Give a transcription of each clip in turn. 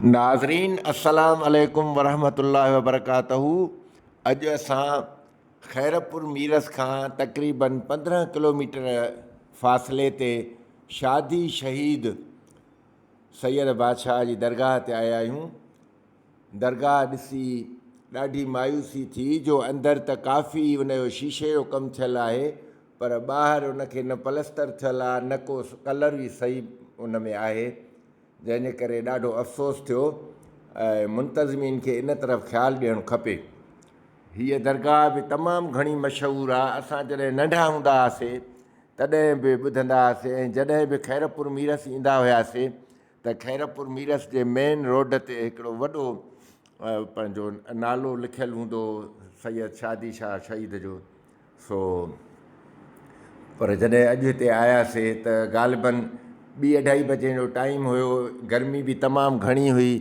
ناظرين السلام عليڪم ورحمة الله وبرڪاته اڄ اسان خيرپور ميرس کان تقريبن 15 ڪلوميٽر فاصلي تي شادي شهيد سيد بادشاهه جي درگاهه تي آيا آهيون. درگاهه ڏسي ڏاڍي مايوسي ٿي جو اندر ته ڪافي ان جو شيشي جو ڪم ٿيل آهي پر ٻاهر ان کي نه پلستر ٿيل آهي نه ڪو ڪلر ئي صحيح ان ۾ آهي. جنهن جي ڪري ڏاڍو افسوس ٿيو ۽ منتظمين کي ان طرف خيال ڏيڻ کپي. هيء درگاهه به تمام گهڻي مشهور آهي. اسان جڏهن ننڍا هوندا هئاسي تڏهن به ٻڌندا هئاسي ۽ جڏهن به خيرپور ميرس ايندا هياسي ته خيرپور ميرس جي مين روڊ تي هڪڙو وڏو پنهنجو نالو لکيل هوندو هو سيد شادي شاهه شهيد جو. سو پر جڏهن اڄ هتي آياسي ته غالباً ٻي اڍائي بجي جو ٽائيم هيو گرمي به تمام گهڻي هئي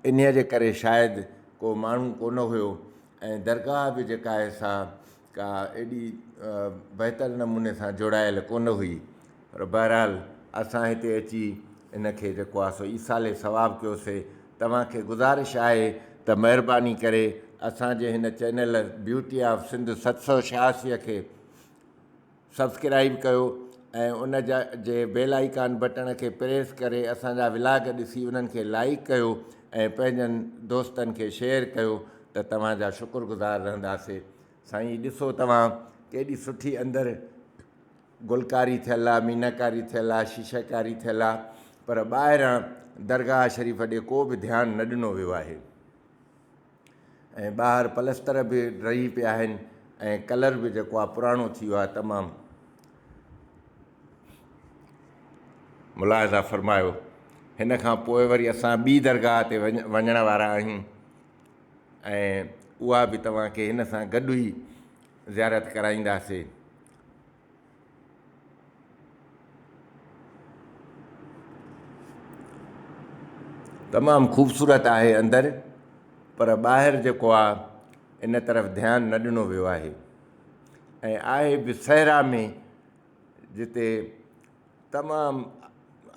انهيء جي ڪري شايد ڪو ماڻهو ڪونه هيو ۽ درگاهه به جيڪا آهي سا ڪا ايڏي بهتر نموني سان جوڙايل ڪونه هئي پر بهرحال اسان هتي اچي ان کي جيڪو آهي سو ايصال ثواب ڪيوسي توهان کي گذارش آهي ته مهرباني ڪري اسان جي هن چينل بيوٽي آف سنڌ 786 کي سبسڪرائيب ڪيو ۽ ان جا جي بيل آئيڪان بٽڻ کي پريس ڪري اسان جا ولاگ ڏسي انهن کي لائيڪ ڪيو ۽ پنهنجن دوستن کي شيئر ڪيو ته توهان جا شڪر گذار رهنداسي سائين ڏسو توهان ڪيڏي سٺي اندر گلڪاري ٿيل آ، ميناڪاري ٿيل آ، شيشه ڪاري ٿيل آ، پر ٻاهران درگاهه شريف ڏي ڪو به ڌيان نه ڏنو ويو آهي ۽ ٻاهر پلستر به ڊهي پيا آهن ۽ ڪلر به جيڪو آ پراڻو ٿي ويو آ تمام. ملاحظه فرمايو. هن کان پوء وري اسان ٻي درگاهه تي وڃڻ وارا آهيون ۽ اها به توهان کي هن سان گڏ ئي زيارت ڪرائينداسي. تمام خوبصورت آهي اندر پر ٻاهر جيڪو آ ان طرف ڌيان نه ڏنو ويو آهي ۽ آهي به صحرا ۾ جتي تمام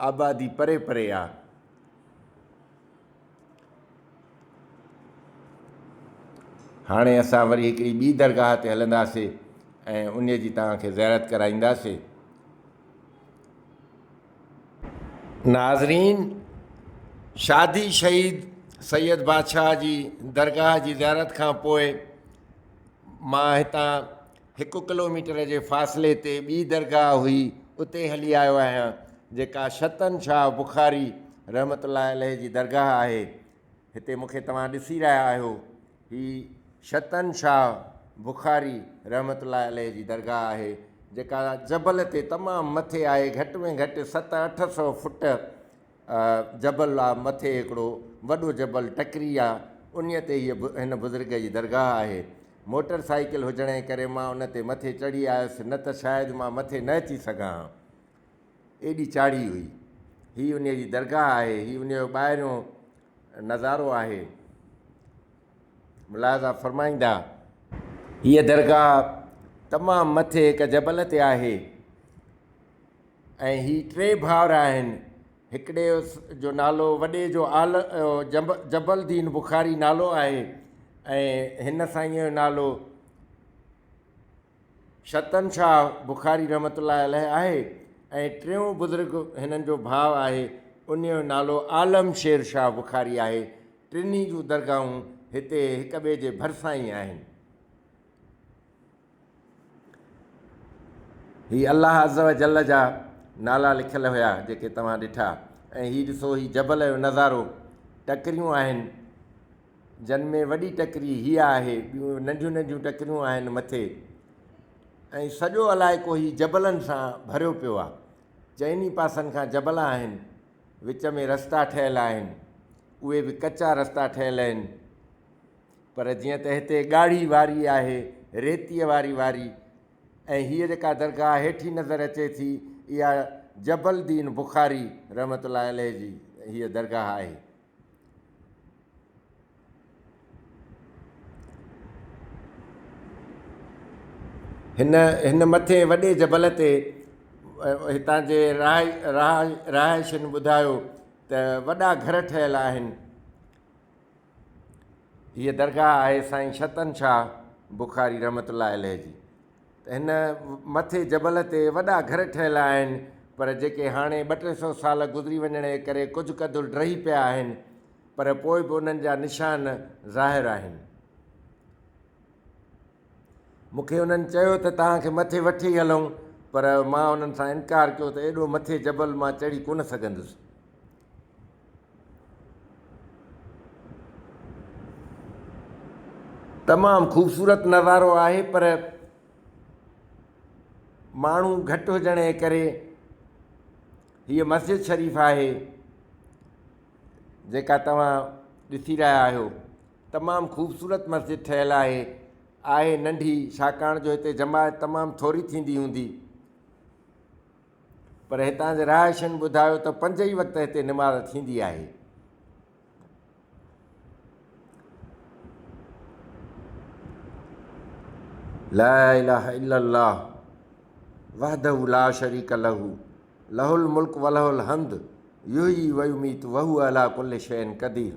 آبادي پري پري آ. هاڻي اسان وري هڪڙي ٻي درگاهه تي هلنداسي ۽ انهي جي توهان کي زيارت ڪرائينداسي. ناظرين! شادي شهيد سيد بادشاهه جي درگاهه جي زيارت کان پوء مان هتان هڪ ڪلوميٽر جي فاصلي تي ٻي درگاهه هئي اتي هلي آيو آهيان جيڪا شتن شاهه بخاري رحمة الله عليه جي درگاهه آهي هتي مون کي توهان ڏسي رهيا آهيو هي شتن شاهه بخاري رحمة الله عليه جي درگاهه آهي جيڪا جبل تي تمام مٿي آهي گهٽ ۾ گهٽ ست اٺ سو فٽ جبل آ مٿي هڪڙو وڏو جبل ٽڪري آ انهي تي هيء هن بزرگ جي درگاهه آهي. موٽر سائيڪل هجڻ جي ڪري مان ان تي مٿي چڙهي آيس نه ته شايد مان مٿي نه اچي سگهان ها. ايڏي چاڙهي هئي. هي انهي جي درگاهه آهي. هي انهي جو ٻاهريون نظارو آهي. ملاحظه فرمائيندا. هيء درگاهه تمام مٿي هڪ جبل تي آهي. ۽ هي ٽي ڀائر آهن، هڪڙي جو نالو وڏي جو جبل الدين بخاري نالو آهي ۽ هن سائينء جو نالو شتن شاهه بخاري رحمة الله عليه آهي ۽ ٽيون بزرگ هنن جو ڀاء آهي ان جو نالو عالم شير شاهه بخاري آهي. ٽنهي جون درگاهون هتي هڪ ٻئي جي ڀرسان ئي آهن. هي الله عزّوجلّ جا نالا لکيل هيا جيڪي توهان ڏٺا ۽ هي ڏسو هي جبل جو نظارو ٽڪريون آهن جن ۾ وڏي ٽڪري هيء آهي ٻيون ننڍيون ننڍيون ٽڪريون آهن مٿي ۽ سڄو علائقو هي جبلن سان ڀريو پيو آهي چئني پاسن کان جبل آهن وچ ۾ رستا ٺهيل آهن اهي به ڪچا رستا ٺهيل آهن پر جيئن ته هتي ڳاڙهي واري آهي، ريتيء واري واري ۽ هيء جيڪا درگاهه هيٺين نظر اچي ٿي، اها جبل الدين بخاري رحمة الله عليه جي هيء درگاهه آهي. هن هن مٿي وڏي جبل تي هتان جي رهائشين ٻڌايو ته وڏا گهر ٺهيل آهن. هيء درگاهه آهي سائين شتن شاهه بخاري رحمة الله عليه جي. ته هن مٿي جبل تي وڏا گهر ٺهيل آهن، پر جيڪي هاڻي ٻه ٽي سئو سال گذري وڃڻ جي ڪري ڪجهه قدر ڊهي پيا آهن، پر پوء به انهن جا نشان ظاهر آهن. مون کي انهن چيو ته توهان کي مٿي وٺي هلون، پر مان انهن سان انڪار ڪيو ته ايڏو مٿي جبل مان چڙهي ڪونه سگهندس. تمام خوبصورت نظارو آهي پر ماڻهو گهٽ هجڻ جي ڪري هيء مسجد شريف آهي جيڪا توهان ڏسي رهيا آهيو تمام خوبصورت مسجد ٺهيل آهي آهي ننڍي ڇاڪاڻ جو هتي جماعت تمام ٿوري ٿيندي هوندي پر هتان جي رهائشين ٻڌايو ته پنج ئي وقت هتي نماز ٿيندي آهي. لا اله الا الله وحده لا شريڪ له له الملڪ وله الحمد يحيي ويميت وهو على كل شيء قدير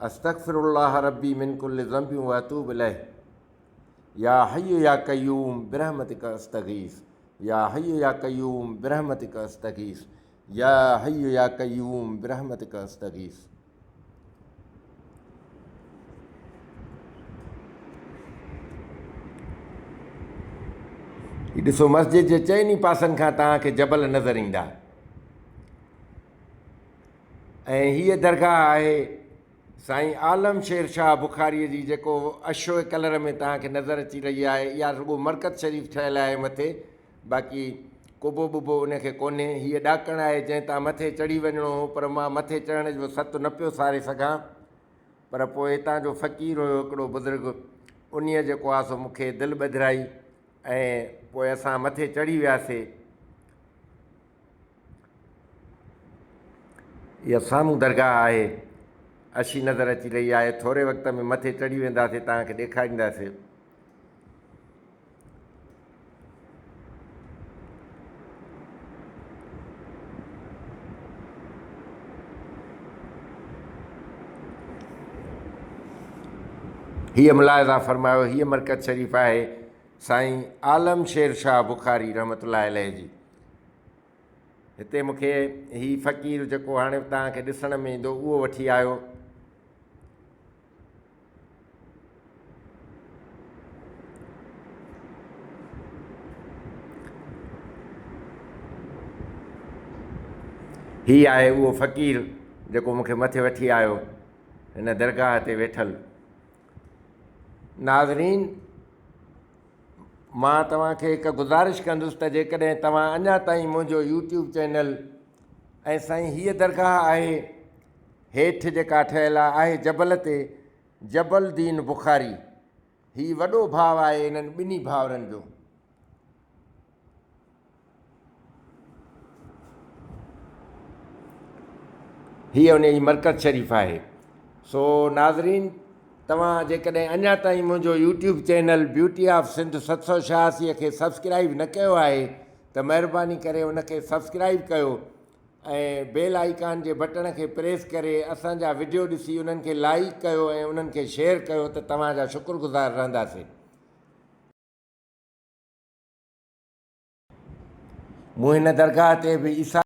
استغفر الله ربي من كل ذنب واتوب اليه يا حي يا قيوم برحمتك استغيث يا حي يا قيوم برحمتك استغيث يا حي يا قيوم برحمتك استغيث. هي ڏسو مسجد جي چئني پاسن کان توهان کي جبل نظر ايندا ۽ هيء درگاهه آهي سائين عالم شير شاهه بخاريء جي جيڪو اشوء ڪلر ۾ توهان کي نظر اچي رهي آهي اها رڳو مرقد شريف ٺهيل آهي مٿي باقي قبو ٻبو ان کي ڪونهي. هيء ڏاڪڻ آهي جنهن تان مٿي چڙهي وڃڻو هو پر مان مٿي چڙهڻ جو ست نه پيو ساري سگهان پر پوء هتان جو فقير هيو هڪڙو بزرگ انهيء جيڪو آهي سو مون کي دل ٻڌرائي ۽ پوء اسان مٿي چڙهي وياسي. اها سامهون درگاهه آهي. اشي نظر اچي رهي آهي. ٿوري وقت ۾ مٿي چڙهي وينداسين توهان کي ڏيکارينداسين. هيء ملاحظه فرمايو هيء مرقد شريف آهي سائين عالم شير شاهه بخاري رحمة الله عليه جي. هتي مون کي هي فقير جيڪو هاڻي توهان کي ڏسڻ ۾ ايندو اهو وٺي آيو. هي آهي اهو فقير جيڪو مون کي مٿي وٺي آيو هن درگاهه تي ويٺل. ناظرين! مان توهان کي هڪ گذارش ڪندس ته جيڪڏهن توهان اڃا تائين منهنجو يوٽيوب چينل ۽ سائين هيء درگاهه آهي هيٺ جيڪا ٺهيل آهي جبل تي جبل دين بخاري هي وڏو ڀاء آهي انهن ٻنهي ڀائرن جو. هيء ان جي مرڪز شريف آهي. سو ناظرين توهان جيڪڏهن اڃا تائين منهنجو YouTube channel beauty of Sindh 786 کي سبسڪرائيب نه ڪيو آهي ته مهرباني ڪري ان کي سبسڪرائيب ڪيو ۽ بيل آئيڪان جي بٽڻ کي پريس ڪري اسان جا وڊيو ڏسي انهن کي لائيڪ ڪيو ۽ انهن کي شيئر ڪيو ته توهان جا شڪر گذار رهنداسين. مون هن درگاهه تي به عيسائي.